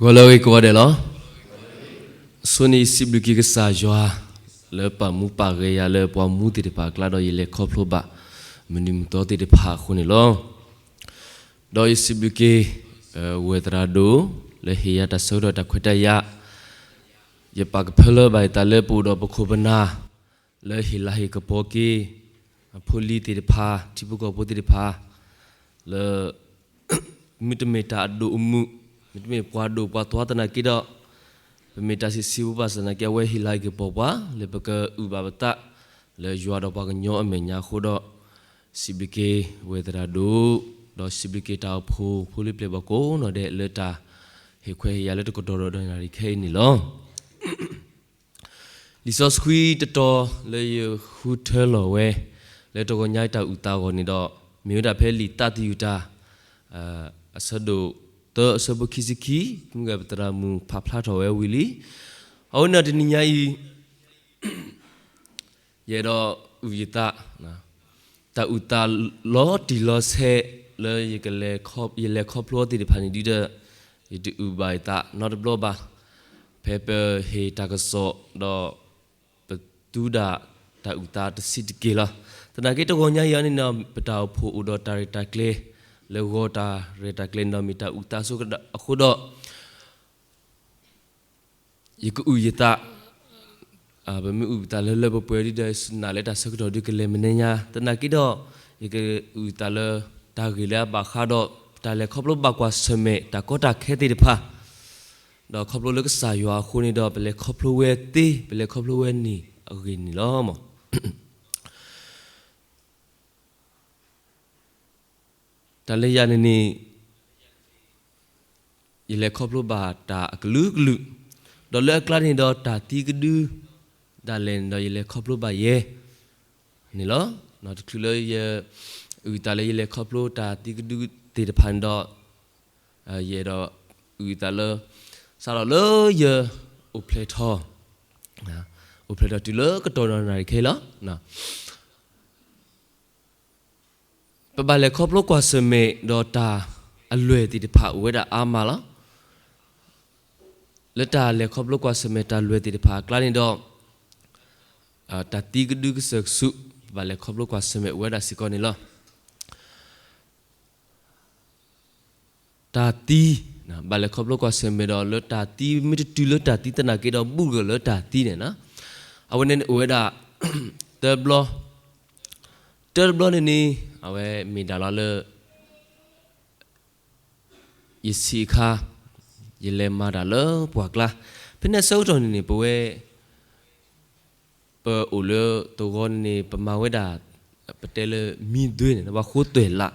ဂီၤလၢအဂ့ၤကိးဂၤဒဲးလီၤ. အဆိန့ၣ်ယစံးဘျုးက့ၤကစၢ်ယွၤ လၢပာ်မူပာ်ဂဲၤယၤလၢပှၤမူသ့ၣ်တဖၣ်အကျါဒီးယလဲၤခီဖျိဘၣ် မနုၤမုၢ်သီသ့ၣ်တဖၣ်အဃိန့ၣ်လီၤ. ဒီးယစံးဘျုးက့ၤ ဝဲၢ်သရၣ်ဒိၣ် လၢဟ့ၣ်ယၤတၢ်ဆၢကတီၢ်တၢ်ခွဲးတၢ်ယာ် ယပာ်ကဖၢလၢဘၣ်ယသးလၢပအိၣ်ဒီးပခိၣ်ပနၢ် လၢဟ့ၣ်လၤဟ့ၣ်ကပီၤက့ၤ အဖိလံၤသ့ၣ်တဖၣ် ထံဖိကီၢ်ဖိသ့ၣ်တဖၣ် လၢ မ့တမ့ၢ်တၢ်အဒိၣ်အမုၢ် မ့တမ့ၢ်ပှၤဒိၣ်ပှၤသွါသနာ်က့ဒီး ပမ့ၢ်တၢ်ဆံးဆံးဖိဘၣ်ဆၣ်သနာ်က့ အဝဲဟ့ၣ်လၤဟ့ၣ်ကပီၤပှၤ လၢပကအုၣ်ဘၣ်ပသး လၢယွၤဒီးပှၤကညီအမဲာ်ညါအဃိဒီး စံးဘျုးက့ၤဝဲၢ်သရၣ်ဒိၣ် ဒီးစံးဘျုးက့ၤတၢ်အိၣ်ဖှိၣ်ဖိလၢပျဲၢ်ဘၣ်ကိးနီၢ်ဒဲး လၢတၢ်ဟ့ၣ်ခွဲးဟ့ၣ်ယာ်လၢတကတီၢ်ဒီးဒီးနၣ်ရံၣ်ခဲအံၤန့ၣ်လီၤ. လံာ်စီဆှံတတီၤလၢယဃုထၢလီၤဝဲ လၢတဂီၤညါအံၤတၢ်အုၣ်သးအဂီၢ်န့ၣ်ဒီး မ့ၢ်ဝဲဒၣ်ဖဲလံာ်သးသယုၢ်တၢ် အဆၢဒိၣ်သၢအဆၢဖိခံဆံခံ မုၢ်ဂၤပသရၣ်မုၣ်ဖးဖျါထီၣ်ဝဲဝံၤလံ. အဝဲန့ၣ်တနံၤညါအံၤ ယအဲၣ်ဒိးအုၣ်ယသး တၢ်အုၣ်သးလီၤတံၢ်လီၤဆဲးလၢ ယလဲၤခီဖျိအီၤသ့ၣ်တဖၣ်န့ၣ်ဒုဒီး ယတအုၣ်ဘၣ်ယသးနီတဘျီဘၣ်. ဖဲပဟ့ၣ်တၢ်ကစီၣ်ဒီး ပသူဒၣ်တၢ်အုၣ်သးတဆံးတက့ၢ်လီၤ. သနာ်က့တဂီၤညါအံၤအန့ၣ်ဒီး ပတၢ်အိၣ်ဖှိၣ်အိၣ်ဒီးတၢ်ရဲၣ်တၢ်ကျဲၤ လၢဂီၤတၢ်ရဲၣ်တၢ်ကျဲၤန့ၣ်ဒီး မ့ၢ်တၢ်အုၣ်သးဆိအဃိဒီး ယကအုၣ်ယသး ပမ့ၢ်အုၣ်သးလၢလၢပှဲၤပှဲၤဒုဒီး နာ်လၢတၢ်ဆၢကတီၢ်ဒုကလဲၤမနုၤညါ သနာ်က့ဒီး ယကအုၣ်သးလၢ တၢ်ဂ့ၢ်လၢအဘၣ်ဃးဒီး တၢ်လဲၤခီဖျိဘၣ်ကွၢ်ဆၢၣ်မဲာ် တၢ်ကီတၢ်ခဲသ့ၣ်တဖၣ် ဒီးခီဖျိလၢကစၢ်ယွၤအဃိန့ၣ်ဒီး ပလဲၤခီဖျိဝဲသ့ ပလဲၤခီဖျိဝဲန့ၣ်အဂ့ၢ်န့ၣ်လီၤ. တၢ်လၢယၤန့ၣ်န့ၣ် ယလဲၤခီဖျိဘၣ်တၢ်အကလုာ်ကလုာ်, ဒီးလၢအကျါန့ၣ်ဒီးတၢ်သံကဒု ဒၣ်လဲာ်န့ၣ်ဒီးယလဲၤခီဖျိဘၣ်ယဲန့ၣ်လီၤ. တချုးလၢယအုၣ်သးလၢယလဲၤခီဖျိတၢ်သံကဒုသ့ၣ်တဖၣ်န့ၣ်ဒီး ယအဲၣ်ဒိးအုၣ်သးလၢ စးထီၣ်လၢယအိၣ်ဖျဲၣ်ထီၣ် အိၣ်ဖျဲၣ်ထီၣ်တုၤလၢကတီၢ်ဒီးနၣ်ရံၣ်ခဲအံၤလီၤ. ပဘၣ်လဲၤခီဖျိကွၢ်ဆၢၣ်မဲာ်ဒီးတၢ်အလွဲၢ်သ့ၣ်တဖၣ်အိၣ်ဝဲဒၣ်အါမးလီၤ. လၢတၢ်လဲၤခီဖျိကွၢ်ဆၢၣ်မဲာ်တၢ်လွဲၢ်သ့ၣ်တဖၣ်အကျါန့ၣ်ဒီး တၢ်သံကဒုကစၢၢ်ကဆူး ပဘၣ်လဲၤခီဖျိကွၢ်ဆၢၣ်မဲာ်အိၣ်ဝဲဒၣ်စ့ၢ်ကီးန့ၣ်လီၤ. တၢ်သံ ဘၣ်လဲၤခီဖျိကွၢ်ဆၢၣ်မဲာ်ဒီးလၢတၢ်သံ မ့ၢ်တတုၤလၢတၢ်သံသနာ်က့ဒီး ဘူးကလၢတၢ်သံန့ၣ်လီၤ. အဝဲန့ၣ်န့ၣ်အိၣ်ဝဲဒၣ် တၢဘျီ, တၢတဘျီန့ၣ်န့ၣ် အဝဲမ့ၢ်ဒၣ်လီၤလၢ ယဆံးအခါ ယလဲၤမၤတၢ်လၢပှၢ်ကျါ, ဖဲန့ၣ်အဆၢကတီၢ်န့ၣ်န့ၣ် ပဝဲ ပအိၣ်လၢသဝီန့ၣ်န့ၣ် ပမၤဝဲဒၣ် ပတဲလၢမံသွ့န့ၣ် ပှၤဃိသွဲၣ်လး,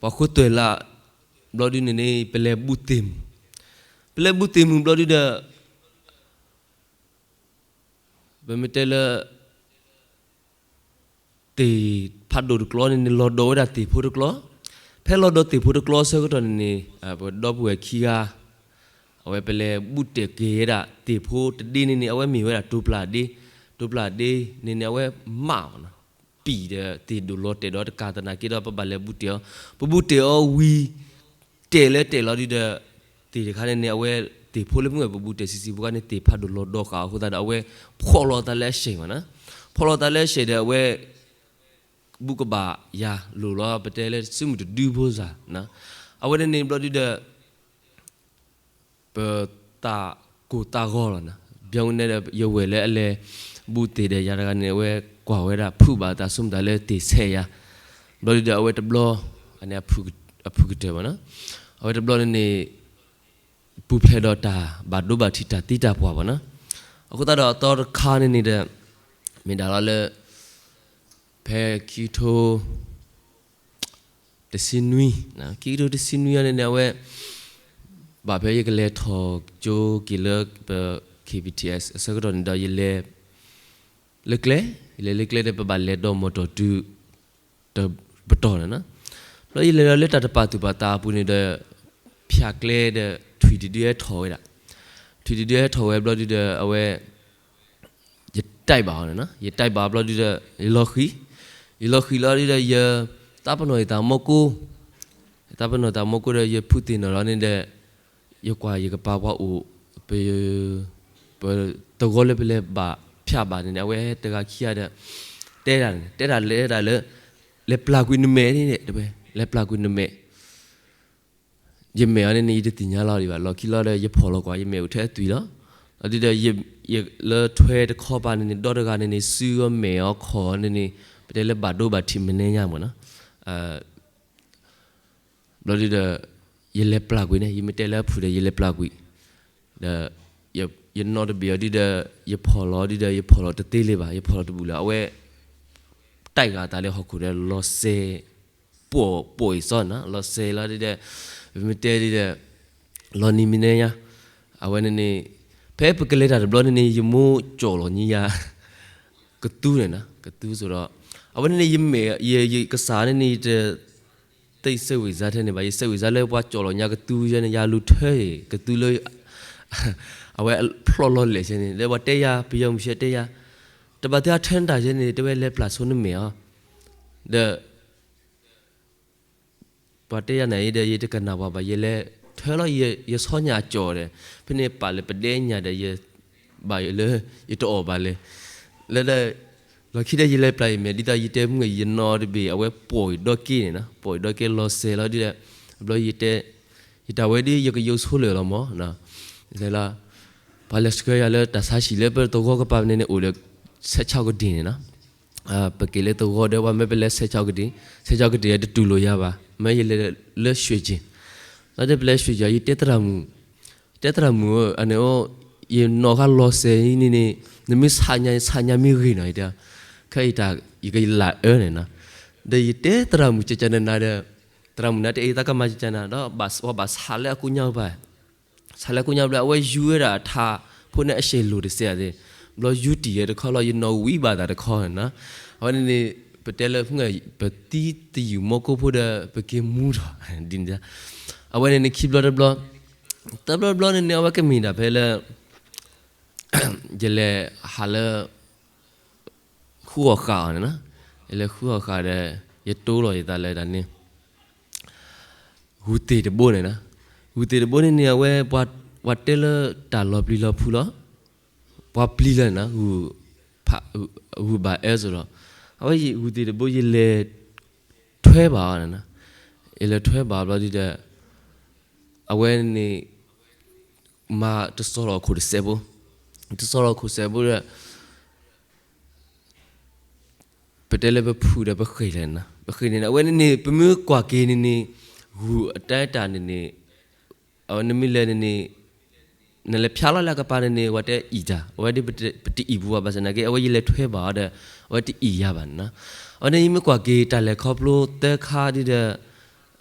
ပှၤဃိသွဲၣ်လး ဘျီဒုန့ၣ်န့ၣ် ပလဲၤဘူးသ့ၣ်မုၢ်, ပလဲၤဘူးသ့ၣ်မုၢ်ဘျီဒုဒီး ပမ့ၢ်တဲလၢ သ့ၣ်ဖးဒိၣ်တကျီန့ၣ်န့ၣ် လီၤဒီးဝဲဒၣ်သ့ၣ်ဖိတကျီ, ဖဲလီၤဒီးသ့ၣ်ဖိတကျီအဆၢကတီၢ်န့ၣ်န့ၣ် ပဒီပုၢ်ဝဲၢ်ခံဂၤ အဝဲပလဲၤဘူးတဲာ်က့ၤဝဲဒၣ်သ့ၣ်ဖိတဒ့န့ၣ်န့ၣ် အဝဲမ့ၢ်ဝဲဒၣ်တိၤပျၢ်ဒ့, တိၤပျၢ်ဒ့န့ၣ်န့ၣ် အဝဲမး ပံာ်ဒီးသ့ၣ်ဒိၣ်လီၤတဲာ်ဒီးတကးသနာ်က့ဒီး ပဘၣ်လဲၤဘူးတဲာ်အီၤ, ပဘူးတဲာ်အီၤဝံၤ တဲာ်လၢတဲာ်လီၤဒုဒီး သ့ၣ်တခါန့ၣ်န့ၣ် အဝဲသ့ၣ်ဖိလၢမ့ၢ်ဝဲပဘူးတဲာ်ဆံးဆံးဖိခါန့ၣ် သ့ၣ်ဖးဒိၣ်လီၤဒီဃာ်အဃိသတးဒီး အဝဲဖီၣ်လီၤသးလၢအဆဲးမးနီၤ, ဖီၣ်လီၤသးလၢအဆဲးဒီး အဝဲ ဘူးကဘၣ်ယၤလိၤလီၤ ပတဲလၢစုမုၢ်တဒုဖိစၢ်, အဝဲန့ၣ်န့ၣ်ဘျီဒုဒီး ပသးကိၢ်သးဂီၤလီၤနီၤ, ဘၣ်မနုၤဒီး ယဝဲၢ်လၢအလဲၤဘူးသ့ၣ်ဒီးယၤတဂၤန့ၣ် အဝဲကွၢ်ဝဲဒၣ်ဖုးဘၣ်သး ဆိကမိၣ်သးလၢသ့ၣ်ဆဲးယၤ, ဘျီဒုဒီး အဝဲတဘျီ အန့ၣ် အဖုၣ်ကတၢၢ်မးနီၤ, အဝဲတဘျီန့ၣ်န့ၣ် ပူၤဖျဲးဒီးတၢ်ဘၣ်ဒိဘၣ်ထံးတၢ်သံတၢ်ပှၢ်မးနီၤ, အဃိသတးဒီးအသီတခါန့ၣ်န့ၣ်ဒီး မ့ၢ်ဒၣ်လီၤလၢ ဖဲခံကထိ တဆံနွံ, ခံကထိတဆံနွံအန့ၣ်န့ၣ် အဝဲ ဘၣ်ဖဲယကလဲၤထီၣ်ကၠိက့ၤလၢပ K B T S အဆၢကတီၢ်န့ၣ်ဒီး ယလဲၤလၢကျဲ, ယလဲၤလၢကျဲဒီး ပဘၣ်လဲၤဒီးမီၢ်တီၢ်တုၤ တပတီၢ်န့ၣ်နီၤ, ဘျီယလဲၤဒီးလၢတၢ်တပာ်သူၣ်ပာ်သးအပူၤန့ၣ်ဒီး ဖၠးကျဲဒီး ထွံၣ်တဒုဟဲထီၣ်ဝဲဒၣ်, ထွံၣ်တဒုဟဲထီၣ်ဝဲဘျီဒုဒီး အဝဲ ယတဲဘၣ်အီၤန့ၣ်နီၤ, ယတဲဘၣ်ဘျီဒုဒီး ယလီၤဃံၤ, ယလီၤဃံၤလီၤဒုဒီး ယသးပ့ၤနီၣ်ယသးမီၢ်ကိၢ်, ယသးပ့ၤနီၣ်သးမီၢ်ကိၢ်ဒီး ယဖုးသ့ၣ်နီၣ်လီၤန့ၣ်ဒီး ယကွၢ်ယကပၤပှၤအိၣ်, ပ, ပသဝီလၢပလဲၤဘၣ်ဖၠးဘၣ်န့ၣ်န့ၣ် အဝဲတဂၤခံဂၤဒီး တဲဒၣ်န့ၣ် တဲဒၣ်လဲၤဒၣ်လၢ လဲၤပျၢ်ကွံာ်နမဲာ်န့ၣ် တဲဝဲ, လဲၤပျၢ်ကွံာ်နမဲာ် ယမဲာ်အီၤန့ၣ်န့ၣ် ယတသ့ၣ်ညါလီၤဒံးဘၣ်, လီၢ်ခံလီၤဒီး ယဖီၣ်လီၤကွၢ် ယမဲာ်အိၣ်ထဲအသွံၣ်လီၤ. လီၤဒုဒီး ယလၢထွဲတခီပၤန့ၣ်န့ၣ် ဒီတဂၤန့ၣ်န့ၣ် စုအီၤမဲာ်အီၤခီၣ်အီၤန့ၣ်န့ၣ် ပတဲလၢဘၣ်ဒိဘၣ်ထံးမနုၤညါမ့ၢ်နီၤ. ဘျီဒုဒီး ယလဲၤပျၢ်ကွံာ်န့ၣ် ယမ့ၢ်တဲလၢအဖုၣ်ဒီး ယလဲၤပျၢ်ကွံာ်, ဒီး ယနီၣ်တဘ့ၣ်အီၤဒုဒီး ယဖီၣ်လီၤဒုဒီး ယဖီၣ်လီၤတသ့လၢၤဘၣ်, ယဖီၣ်လီၤတဘူၣ်လၢၤ, အဝဲ တၢ်ဂၤအသးလၢဟီၣ်ခိၣ်ဒီး လီၤစဲး ပိာ်ပိာ်အံၤစီနီၤ, လီၤစဲးလီၤဒုဒီး ပမ့ၢ်တဲဒုဒီး လီၤနံၤမံၤနဲညါ, အဝဲန့ၣ်န့ၣ် ဖဲပကလဲၤတၢ်တဘျီန့ၣ်န့ၣ် ယမိၢ်ကၠီၣ်လီၤညါယၤ ကသူန့ၣ်နီၤ, ကသူစိၤဒီး အဝဲန့ၣ်န့ၣ် ယမဲာ် ယကစၢ်န့ၣ်န့ၣ် ယတ သိပ်စိတ်ဝင်စားထဲန့ၣ်ဘၣ်, ယစိတ်ဝင်စားလၢပှၤကၠီၣ်လီၤညါကသူယဲန့ၣ် ယလူၤထၢအံၤ ကသူလၢ အဝဲဖျီၣ်လီၤလဲၣ်ယဲန့ၣ် လၢပှၤတဲယၤ ပယီၤမုၣ်ဆဲတဲယၤ တဘၣ်သ့ၣ်အထၢနတၢ်ယဲန့ၣ် တဲဝဲလဲၤပျၢ်ဆိနမဲာ်အီၤ, ဒီး ပှၤတဲယၤန့ၣ်အံၤဒီး ယတကနၣ်ပှၤဘၣ်, ယလဲၤထၢလီၤ ယဆီညၣ်အကၠီၣ်ဒီး ဖဲန့ၣ်ပာ်လၢပဒဲညၣ်ဒီး ယ ဘၣ်ယလၢ ယတအီၣ်ဘၣ်လဲၣ်, လၢ လီၢ်ခံဒီးယလဲၤပျၢ်အံၤမဲာ် ဒ်သိးယတဲမုၢ်ဂ့ၤ ယနီၣ်တဘ့ၣ် အဝဲပိာ်အံၤဒီက့န့ၣ်နီၤ, ပိာ်အံၤဒီက့လီၤစဲးလီၤဒုဒီး အဘျီယတဲ ယတၢ်ဝဲဒ် ယကယိၤဆိလၢာ်လီၤမး, လၢ ပှၤလဲၤဆှၢယၤလၢတၢ်ဆါဟံၣ်လၢပသဝီကပၤန့ၣ်န့ၣ် အိၣ်ဒီး ဆဲးဆီကဒံၣ်န့ၣ်နီၤ, ပက့ၤလၢသဝီဒီး ပှၤမၢပလဲၤဆဲးဆီကဒံၣ်, ဆဲးဆီကဒံၣ်တတူၢ်လိာ်ယၤဘၣ်, မၢယလဲၤလၢ ရွှေကျင်, လီၤဒီးပလဲၤ ရွှေကျင် ယတဲသရၣ်မုၣ် တဲသရၣ်မုၣ်ဧၢ အန့ၣ် ယနီၣ်ဃာ်လီၤစဲးအံၤန့ၣ်န့ၣ် နမ့ၢ်ဆးညါ ဆးညါမ့ၢ်ဂ့ၤနီၤ ယတဲ, ခဲအံၤတၢ် ယကလၢအၢန့ၣ်နီၤ, ဒီးယတဲသရၣ်မုၣ်ကကနနၤဒီး သရၣ်မုၣ်န့ၣ်တဲအံၤ သးကမၤကကနၤ ဒီးဘၣ်ဝဲဘၣ်ဆးလၢအကိညါဘၣ်, ဆးလၢအကိညါဘၣ် အဝဲယူၤဝဲဒၣ်အထးဖိန့ၣ် အရှဲလိာ်တစဲးသ့, ဘျီယူၤတံၢ်ယဲတခီလီၤ ယနီၣ်ဝံၤဘၣ်သးတခီန့ၣ်နီၤ, အဝဲန့ၣ်န့ၣ် ပတဲလၢမုၢ်ဂ့ၤ ပသံသယုၢ်မီၢ်ကိၢ်ဖိဒီး ပက့ၤမူထီၣ် ဒ်န့ၣ်, အဝဲန့ၣ်န့ၣ်ခံဘျီတဘျီ, တဘျီတဘျီန့ၣ်န့ၣ် အဝဲကမ့ၢ်ဒၣ်ဖဲလၢ ယလဲၤဟးလၢ ဃုအီၣ်ဃာ်အီၤန့ၣ်နီၤ, ယလဲၤဃုအီၣ်ဃာ်ဒီး ယတိလီၤယသးလၢတၢ်န့ၣ် ဂုၢ်သ့ၣ်တဘိန့ၣ်နီၤ, ဂုၢ်သ့ၣ်တဘိန့ၣ်န့ၣ် အဝဲ ပှၤတဲလၢတၢ်လီၤပျံၤလီၤဖုးလီၤ, ပှၤပျံၤလၢန့ၣ်နီၤ, ဂုၢ်ဘၣ်အၢစိၤဒီး အဝဲဂုၢ်သ့ၣ်တဘိ ယလဲၤထွဲဘၣ်အီၤန့ၣ်နီၤ, ယလဲၤထွဲဘၣ်ဘျီဒုဒီး အဝဲန့ၣ် မၤတစီၤလီၤခိၣ်တစဲးဖိ, တစီၤလီၤခိၣ်စဲးဖိဒီး ပတဲလၢပဖုၣ်ဒီးပဃ့ၢ်လဲၣ်န့ၣ်နီၤ, ပဃ့ၢ်န့ၣ် အဝဲန့ၣ်န့ၣ် ပမ့ၢ်ကွၢ်က့ၤန့ၣ်န့ၣ် ဂုၢ်အတၢ်တၢ်န့ၣ်န့ၣ် အဝဲနမ့ၢ်လဲၤန့ၣ်န့ၣ် နလဲၤဖျါလီၤလၢအကပၤန့ၣ်န့ၣ် အဝဲတအံၣ်တၢ်, အဝဲဒ်ပတအံၣ်ပူၤဘၣ် ဘၣ်ဆၣ်သနာ်က့ အဝဲယလဲၤထွဲဘၣ်အီၤဒီး အဝဲတအံၣ်ယၤဘၣ်န့ၣ်နီၤ, အဝဲန့ၣ် ယမ့ၢ်ကွၢ်က့ၤတၢ်လဲၤခီဖျိသၢခါဒ်ဒီး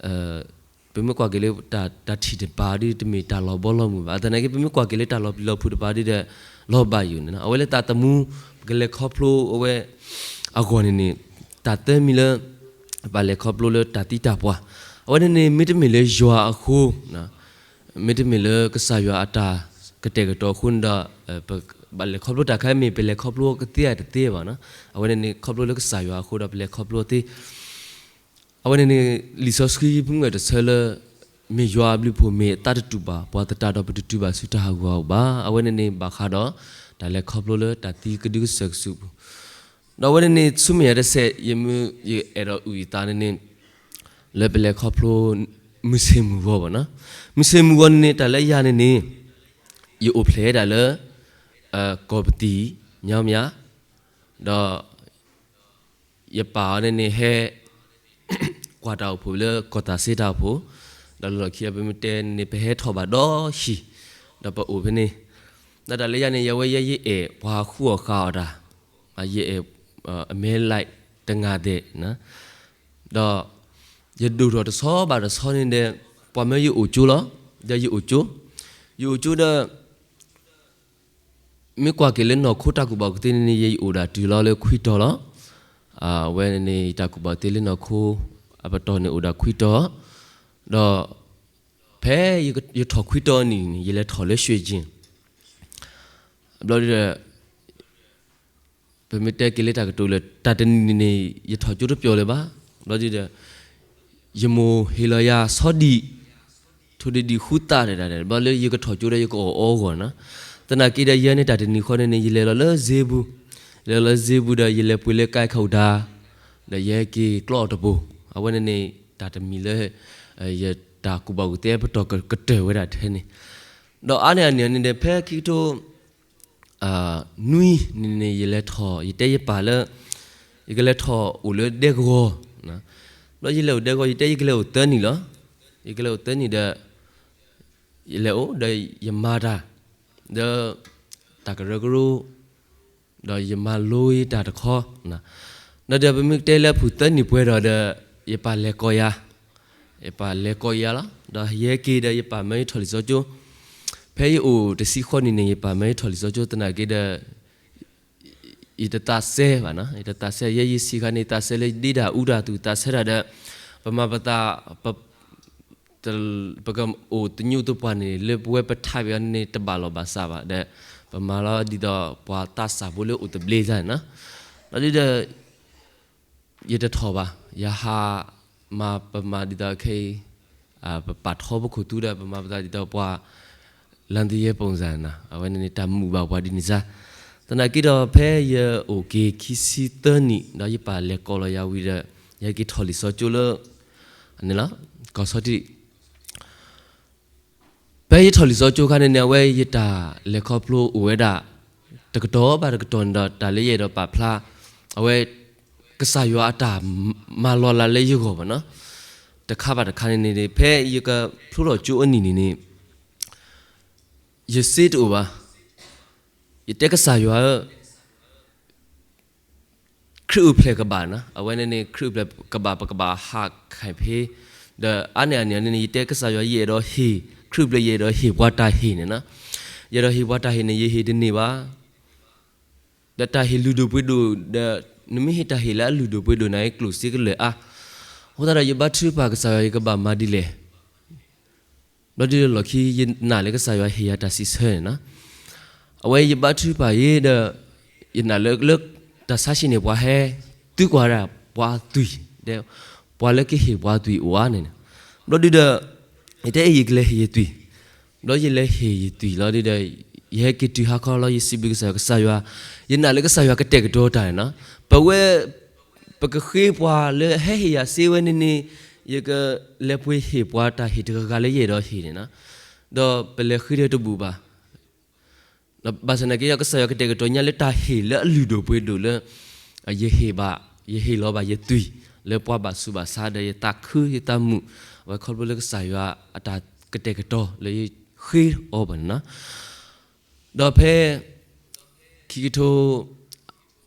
ပမ့ၢ်ကွၢ်က့ၤလၢတၢ်ထံၣ်တပၤဒ်တမ့ၢ်တၢ်လီၤဘီလီၤမုၢ်ဘၣ်, သနာ်က့ ပမ့ၢ်ကွၢ်က့ၤလၢတၢ်လီၤပျံၤလီၤဖုးတပၤဒ်ဒီး လီၤဘၣ်ယိာ်န့ၣ်နီၤ, အဝဲလၢသးသမူ ပကလဲၤခီဖျိအဝဲ အဂီၢ်န့ၣ်န့ၣ် တၢ်သၢမံၤလၢ ပဘၣ်လဲၤခီဖျိလၢတၢ်သံတၢ်ပှၢ်, အဝဲန့ၣ်န့ၣ် မ့တမ့ၢ်လၢယွၤအဃိ မ့တမ့ၢ်လၢကစၢ်ယွၤအတၢ်ကတဲာ်ကတီၤအဃိန့ၣ်ဒီး ပဘၣ်လဲၤခီဖျိတၢ်ခဲမ့ၢ် ပလဲၤခီဖျိကသ့ဧါတသ့ဘၣ်နီၤ, အဝဲန့ၣ်န့ၣ် ခီဖျိလၢကစၢ်ယွၤအဃိဒီး ပလဲၤခီဖျိသ့ အဝဲန့ၣ်န့ၣ် လံာ်စီဆှံမုၢ်ဂဲၤတဆၢလၢ မ့ၢ်ယွၤအဘျုးအဖှိၣ်မ့ၢ်အသးတတူာ်ဘၣ်, ပှၤသတးဒီးပတတုၤဘၣ်ဆူတၢ်ဟးဂူာ်ဟးဂီၤဘၣ်, အဝဲန့ၣ်န့ၣ် ဘၣ်ဃးဒီးတၢ်လဲၤခီဖျိလၢတၢ်သံကဒုကစၢၢ်ကစုပူၤ, ဒီးအဝဲန့ၣ်န့ၣ် ဆူမဲာ်ညါတစဲး ယမ့ၢ်ယအဲၣ်ဒိးအုၣ်ယသးန့ၣ်န့ၣ် လၢပလဲၤခီဖျိ မုၢ်ဆ့ၣ်မုၢ်ဂီၤဘၣ်နီၤ, မုၢ်ဆ့ၣ်မုၢ်ဂီၤန့ၣ်န့ၣ် တၢ်လၢယၤန့ၣ်န့ၣ် ယအိၣ်ဖျဲၣ်ဒၣ်လၢ ကီၢ်ပသံၣ် ညီမၠါ ဒီး ယပၢ်အီၤန့ၣ်န့ၣ် ဟဲ ကွၢ်တၢ်အိၣ်ဖှိၣ်လၢကီၢ်သးစ့တၢ်အိၣ်ဖှိၣ်, ဒီးလၢလီၢ်ခံအပမ့ၢ်တဲန့ၣ် ပဟဲထီၣ်ဘၣ်ဒီဟံၣ်, ဒီးပအိၣ်ဖဲန့ၣ်, ဒီးတၢ်လၢယၤန့ၣ် ယဝဲယဲယအဲၣ်ပှၤဃုအီၣ်ဃာ်အီၤတၢ်, ယအဲၣ် အမဲလၢ်တငါဒဲး, ဒီး ယဒိၣ်ထီၣ်တဆီဘၣ်တဆီန့ၣ်ဒီး ပှၤမၢယအိၣ်ကၠိလီၤ, ဒီးယအိၣ်ကၠိ, ယအိၣ်ကၠိဒီး မ့ၢ်ကွၢ်က့ၤလၢနီၢ်ခိတၢ်ကူၣ်ဘၣ်ကူၣ်သ့န့ၣ်န့ၣ် ယအိၣ်ဒၣ်တုၤလီၤလၢခွံတီၤလီၤ. အဝဲန့ၣ်န့ၣ် ယတၢ်ကူၣ်ဘၣ်ကူၣ်သ့လၢနီၢ်ခိ အပတီၢ်န့ၣ်အိၣ်ဒၣ်ခွံတီၤ, ဒီး ဖဲယထီၣ်ခွံတီၤနံၣ်န့ၣ် ယလဲၤထီၣ်လၢ ရွှေကျင် ဘျီဒုဒီး ပမ့ၢ်တဲက့ၤလၢတၢ်ကတိၤလၢ တၢ်တနံၤန့ၣ် ယထီၣ်ကၠိတပျီၤလၢၤဘၣ်, ဘျီဒုဒီး ယမိၢ်ဟ့ၣ်လီၤယၤဆီဒံၣ် ထိၣ်ဒံၣ်ဒံၣ်ဃုသးဒဲးဒၣ် ဘျီလၢယကထီၣ်ကၠိဒီးယကအီၣ်အီအဂီၢ်နီၤ. သနာ်က့ဒီး ယဲန့ၣ်တၢ်တနံၤဃီန့ၣ်န့ၣ် ယလဲၤလီၤလၢစ့ဘူး, လဲၤလီၤလၢစ့ဘူးဒီး ယလဲၤပှ့ၤလၢကါခးအူဒါ, ဒီးယဟဲက့ၤကျီအီၤတပူၤ, အဝဲန့ၣ်န့ၣ် တၢ်တမံၤလၢ ယတၢ်ကူၣ်ဘၣ်ကူၣ်သ့ပတီၢ်ကတၢၢ်ဝဲဒၣ်ထဲန့ၣ်, ဒီးအါန့ၢ်အန့ၣ်န့ၣ်ဒီး ဖဲခံကထိ နွံန့ၣ်န့ၣ် ယလဲၤထီၣ် ယတဲယပၢ်လၢ ယကလဲၤထီၣ်အိၣ်လၢဒဲကဝီၤ, ဘျီယလဲၤအိၣ်ဒဲကဝီၤ ယတဲယကလဲၤအိၣ်သၢနံၣ်လီၤ. ယကလဲၤအိၣ်သၢနံၣ်ဒီး ယလဲၤအိၣ်ဒီးယမၤတၢ် ဒီး တၢ်ကရၢကရိ ဒီးယမၤလိယတၢ်တခီ, ဒီးဒီးပမ့ၢ်တဲလၢအပူၤသၢနံၣ်ပှဲၤဒီးဒီး ယပၢ်လဲၤကိးယၤ, ယပၢ်လဲၤကိးယၤလီၤ. ဒီးယဟဲက့ၤဒီးယပၢ်မၢယထီၣ်လံာ်စီကၠိ, ဖဲယအိၣ်တဆံဃီနံၣ်န့ၣ် ယပၢ်မၢယထီၣ်လံာ်စီကၠိ သနာ်က့ဒီး ယတသးစဲဘၣ်နီၤ, ယတသးစဲ ယဲယဆံးခါန့ၣ် သးစဲလၢဒ့တၢ်အူတၢ်သူၣ် သးစဲတၢ်ဒီး ပမၤပသး ပကအိၣ်သညူးသပှၢ်န့ၣ် လၢပဝဲပထးဘ့ၣ်အီၤန့ၣ် တဘၣ်လီၢ်ဘၣ်စးဘၣ်ဒီး ပမၤလီၤဒ်သိးပှၤသးစၢ်ဖိလၢအိၣ်သဘျ့စၢ်န့ၣ်နီၤ. ဒီးဒ်ဒီး ယတထီၣ်ဘၣ်, ယဟးမၤပမၤဒ်သိးခဲအံၤ ပပာ်ထီပခိၣ်သူဒီး ပမၤပသးဒ်သိးပှၤ လမ်းသယဲပုံစံန့ၣ်နီၤ, အဝဲန့ၣ်န့ၣ် တၢ်မုာ်ဘၣ်ပှၤဒ်န့ၣ်စၢ်. သနာ်က့ဒီး ဖဲယအိၣ်က့ၤခံဆံသၢနံၣ် ဒီးယပၢ်လဲၤကိးလီၤယၤဝံၤဒီး ယဟဲက့ၤထီၣ်လံာ်စီကၠိလၢ အန့ၣ်လီၤ ကီၢ်ဆီတံၣ် ဖဲယထီၣ်လံာ်စီကၠိခါန့ၣ်န့ၣ် အဝဲယတၢ်လဲၤခီဖျိအိၣ်ဝဲဒၣ် တကတီၢ်ဘၣ်တကတီၢ်န့ၣ်ဒီး တၢ်လၢယအဲၣ်ဒိးပာ်ဖျါ အဝဲ ကစၢ်ယွၤအတၢ်မၤလီၤလးလၢယဂီၢ်ဘၣ်နီၤ, တခါဘၣ်တခါန့ၣ်န့ၣ် ဖဲယကဖျိထီၣ်ကၠိအနံၣ်န့ၣ်န့ၣ် ယစ့တအိၣ်ဘၣ်. ယတဲကစၢ်ယွၤဧၢ ခရံာ်အိၣ်ဖျဲၣ်ကဘၣ်နီၤ, အဝဲန့ၣ်န့ၣ် ခရံာ်အိၣ်ဖျဲၣ်ကဘၣ် ပကဘၣ်ဟးခးဖဲ ဒီးအါန့ၢ်အန့ၣ်န့ၣ် ယတဲကစၢ်ယွၤ ယအဲၣ်ဒိးဟ့ၣ် ခရံာ်အိၣ်ဖျဲၣ် ယအဲၣ်ဒိးဟ့ၣ်ပှၤတၢ်ဟ့ၣ်န့ၣ်နီၤ, ယအဲၣ်ဒိးဟ့ၣ်ပှၤတၢ်ဟ့ၣ်န့ၣ် ယဟ့ၣ်တန့ၢ်ဘၣ်. ဒီးတၢ်ဟ့ၣ်လုၢ်ဒိၣ်ပှ့ၤဒိၣ်ဒီး နမ့ၢ်ဟ့ၣ်တၢ်ဟ့ၣ်လၢအလုၢ်ဒိၣ်ပှ့ၤဒိၣ်န့ၣ် ကျိၣ်စ့ကလၢာ်အါ, အဃိသတးဒီး ယဘါထုကဖၣ်ကစၢ်ယွၤ ယကဘၣ်မၤဒ်လဲၣ် ဘျီဒ်လၢလီၢ်ခံ ယနာ်လၢကစၢ်ယွၤဟ့ၣ်ယၤတၢ်စံးဆၢန့ၣ်နီၤ, အဝဲယဘါထုကဖၣ်အံၤဒီး ယနာ်လၢ လၢတၢ်ဆါဟံၣ်န့ၣ် ပှၤဟဲသုကွၢ်ဒၣ်ပှၤသွံၣ်ဒီး ပှၤလၢကဟ့ၣ်ပှၤသွံၣ်အိၣ်ဧါန့ၣ်, ဘျီဒ်ဒီး ယတဲအံၤ ယကလဲၤဟ့ၣ်ယသွံၣ်, ဘျီယလဲၤဟ့ၣ်ယသွံၣ်လီၤဒ်ဒီး ယဟဲက့ၤတုၤဟါခီလီၤ ယစံးဘျုးကစၢ်ယွၤ, ကစၢ်ယွၤ ယနာ်လၢကစၢ်ယွၤကတဲာ်ကတီၤတၢ်န့ၣ်နီၤ, ပဝဲ ပကဃ့ပှၤလၢဟဲဟ့ၣ်ယၤစ့ဝဲန့ၣ်န့ၣ် ယကလဲၤပှ့ၤဟ့ၣ်ပှၤတၢ်ဟ့ၣ်တဂၤဂၤလၢယအဲၣ်ဒိးဟ့ၣ်န့ၣ်နီၤ, ဒီးပလဲၤဃ့ဒီးတဘူၣ်ဘၣ်. ဘၣ်ဆၣ်သနာ်က့ဒီး ကစၢ်ယွၤကတဲာ်ကတီၤညါလၢတၢ်ဟ့ၣ်လၢအလုၢ်ဒိၣ်ပှ့ၤဒိၣ်လၢ ယဟ့ၣ်ဘၣ် ယဟ့ၣ်လီၤဘၣ်ယသွံၣ် လၢပှၤဘၣ်ဆူးဘၣ်ဆါဒီးယသးခုယသးမုာ်, အဝဲခီဖျိလၢကစၢ်ယွၤအတၢ်ကတဲာ်ကတီၤလၢယဃ့အီၤဘၣ်န့ၣ်နီၤ, ဒီးဖဲ ခံကထိ